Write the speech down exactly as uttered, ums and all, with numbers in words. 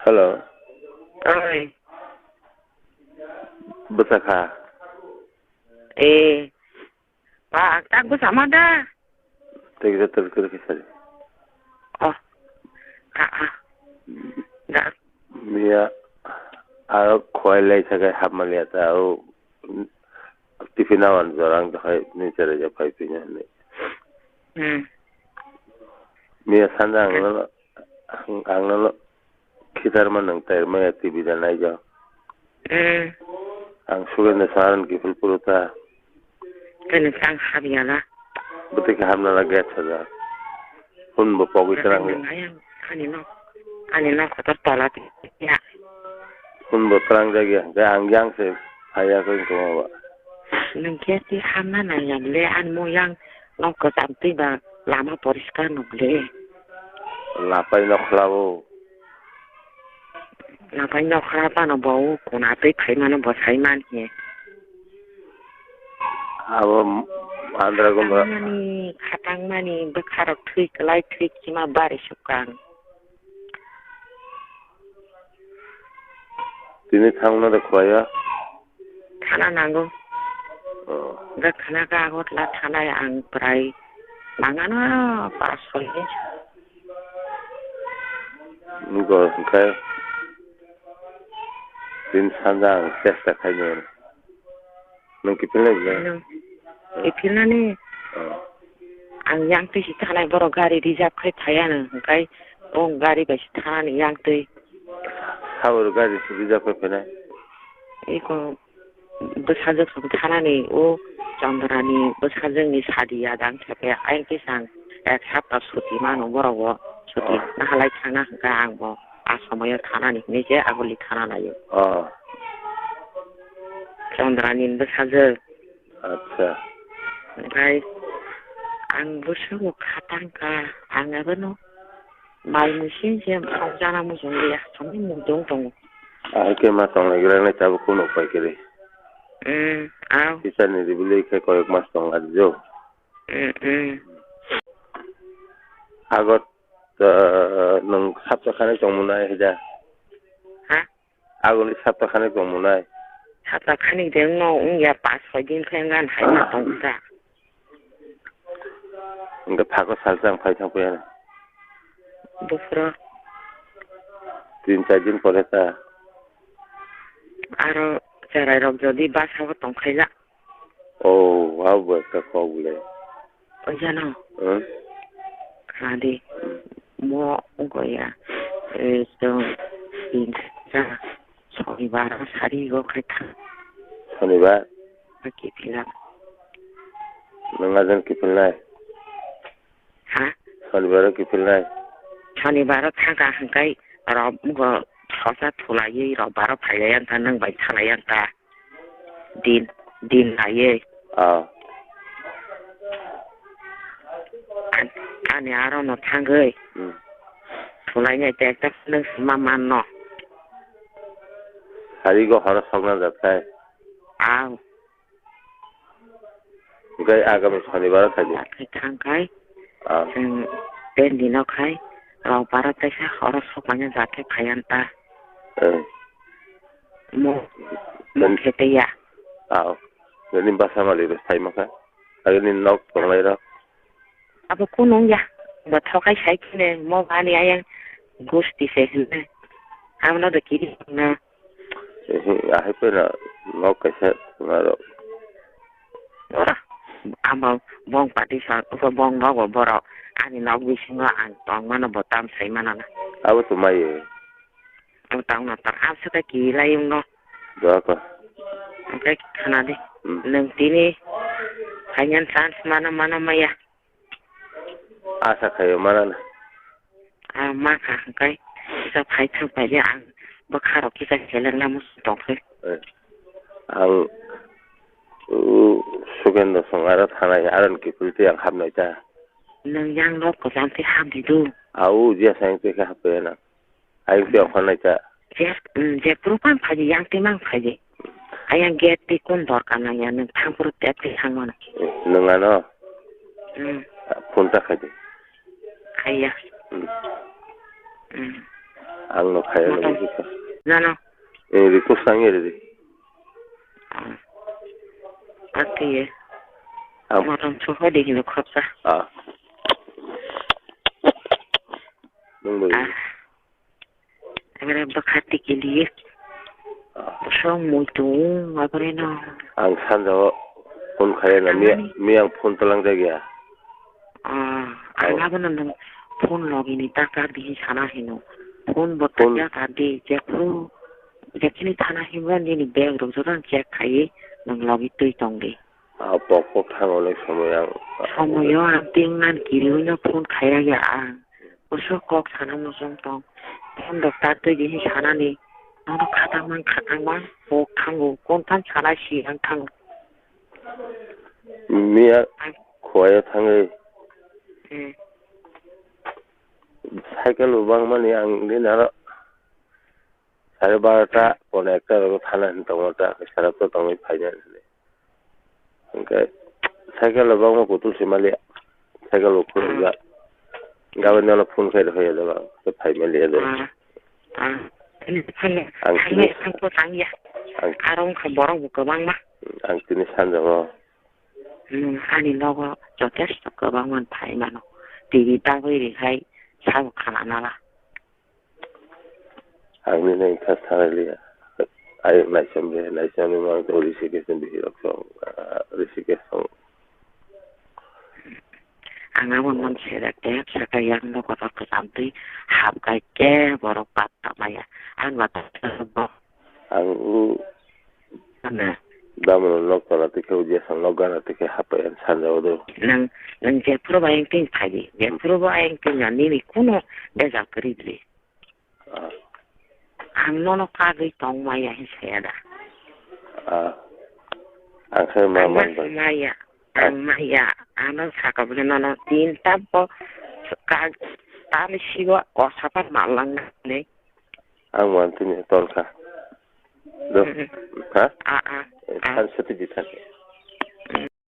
Hello. Oi. Bwsakha. Eh. Ba, ang tak bwsama da. Tei kisa tel kisa kisa. Oh. Ah, ah. Da. Miya, aro khwai lai sakai hapmaliya ta, o, tiffin awan jorang dohai ni cherai ja phai pina ni. Hmm. Miya sanja ang Hmm. nono, ang nono khitarma nang tairma ya T V da nai jo. Hmm. Ang sugen da saran kifil puru ta. Kani sang hap ya la. Bwtwi khe hapna la gate sajak. Hun bo pogwi twrang. Nang ayang ani nok, ani nok kotor tola ti ya. Hun bo twrang jagya, hwnkhe ang yang se phaiya khe wngkha ba. Nwng khe ti hamna nangya le, ani mo yang nok kwcham twi ba lama poriskar nuk le. Lapai nok khlao. Lapai nok khla pano bo kuna twi phaimano bo saiman he. Abo andra gumba. Khatangmani, khatangmani bwkharok thwi kwlai thwi kima bari sukang. Tini thangna de khwlaiya. Thana nango. Oh. Ga khana ga hot la thana ang prai mangano pas soi. Niko hwnkhe tini sanja ang chesta khaino. Nwng kiphilnai bwle? Nwng kiphilnani Oh. ang yang twi si thanai borok gari reserve khai phaiya nwng hwnkhe bo gari bai si thanani yang twi. Sabo gari reserve khai phainai? Eko bwsajwk thum thanani o Chandrani bwsajwkni sadi ya dang khe ayang kisa ang ek sapta suti mano borok bo suti Oh. nahalai thangna hwnkhe ang bo. A somoyo thanani hinwi se aguli thana laio. Oh. Chandrani bwsajwk. Acha. Omohai ang bwswk khatang kha, ang abono mal muisin se mokjana muchung liya, chwngno mukdung tongo. Ahai khe ma tonglai gra nai tabuk kunu upai kwrwi. Hmm, aw. Teacher ni ribili khe koyok mas tong larijak. Hmm, hmm. Agot, uh, nwng sapta khanai tongmwnai hida? Ha? Agoni sapta khanai tongmwnai. Sapta khanai de wngno wngya, pas soi din khe wngya, hai ma tong kha. Hwnkhe phako salsa ang phai thang phaiya. Buphuru. Tin char din pore ta. Aro cherai rok jodi basa o tong khaila. Oh, wow, bwsa kok le. Oijano. Hmm? Khadi. Hmm. Mo goya. Eh, so, tin sa. Sonibar sari go khaitha. Sonibar? Kiphila. Nang ajan kiphilnai? Ha? Sonibar kiphilnai? Sonibar thangka hwnkhe rok go sosa thulaiwi rok baro phailai ang ta, nwng bai salai ang ta. Din, din laiwi. Ah. An-, ani aro no thangwi. Hmm. Thulainai te ekta phone ma man no. Sari go horo sokna jat khai. Ang. Hwnkhe agami Sonibar khaidi. Khe thang khai. Ah. Chwng ten dino khai. Rok baro teisa horo sokmanya jat khai phaiyan ta. Eh. Mo, mo Ten- khe tei ya. Ah. Nini basa mali rw sai maka. Agini nok tonglai rok. Abo kunu wngya. Bo thokai sai khene mo bani ayang gusti se hinne. Amno do kiri na. Ehe, ahai peno nok kaisa tongna rok. Ora, amo bong pati sa, uko bong nogo borok. Ani nok bisingo ang tong mano bo tam sai mano na. Abo to mai. Ang tong na tar, ang sa ta kiri lai wngno. Doa ko. Ang kai khana de. Hmm. Nwng tini financial chance mano mano maya. Asa khaio manana. Ah, ma kha, hwnkhe kisa phai thang paide ang bwkha rok kisa seleng na muchung tong khe. Eh, ang, uh, Sugendo song aro thanai, aro ni kiphil twi ang hapnai ta. Nwng yang nok kwcham twi hap di do. Au, jia sa yang twi khe hap ya na. Ayang twi okhor nai ta. Je, mm, je puru phang phaidi, yang twi mang phaidi. Ayang gate twi kun dorkar nang ya, nwng thang puru tep twi thang mano. Nwng ano? Mm. Phone ta khaidi. Khaiya. Mm. Mm. Ang no khaya no Motom. Bujikha. Nano. Eh, request ang ere di. Ah. Atiye. Ang motom soho di hino khopsa. Ah. Nung bo. Ah. Agre bwkha tikiliye. Ah. Song muitu agre no. Ang sanjao phone khaya na miya, miyang phone talang jagya. Ah, ang abono nung phone logini taka di sana hino. Phone bo takya ka di, jephru, jekhini thana himra nini bag rok joto ang check khaiwi nung logi twi tong di. Ah, pok pok thang onek somoi ang. Somoyo ang ting nan kiriwi no phone khaiya ya ang. Bwswk kok sana muchung tong. Phone rok ta twi di sanani. Nono khatang mang, khatang mang, pok thango. Kontan sana si ang thango. Miya khwaya thangwi. Hmm. Cycle bo bangmani ang din aro sare barota, pone ekta rogo thana hin tongo ta, sara to tongwi phaina hinwi. Hwnkhe cycle bo bangma kutul se maliya. Cycle bo khulukya. Gabani ano phone khai rwkha ya jaba, phai maliya jaba. Ah, ah. Ang Thangya, thangya. Ang ko thangya. Ang Arong kha borok bo kwbangma. Ang tini sanjao. Hmm, ani nogo jotesto kwbangma phai mano. T V tagwi rihai sabo khana nala. Ang nini kha sanaliya. Ai naisem de, naisem ni mang to Rishikesh ni bihirok song, ah, Rishikesh song. Ang abo non sere te saka yang no kotor kwcham twi hap kai ke borok patta maya. Ang ba ta bo. Ang u Ane. Damono nok tola tikhe udia sang nok gana tikhe hapai ang sanjao do. Nang, nang jephuru ba yang tin phai di. Jephuru ba yang tin ya nini kuno bejal kwrwi di. Ah. Ang nono kagwi tong maya hin saya da. Ah. Ang khai ma Ang ma man bai. Maya. Ah. Ang maya. Ano saka bole nono tin tabo ka tani siwa o sapa malang ne. Ang man tini ton kha. Do. Mhm. Ha? Ah, ah, ah. Kan sati di thak.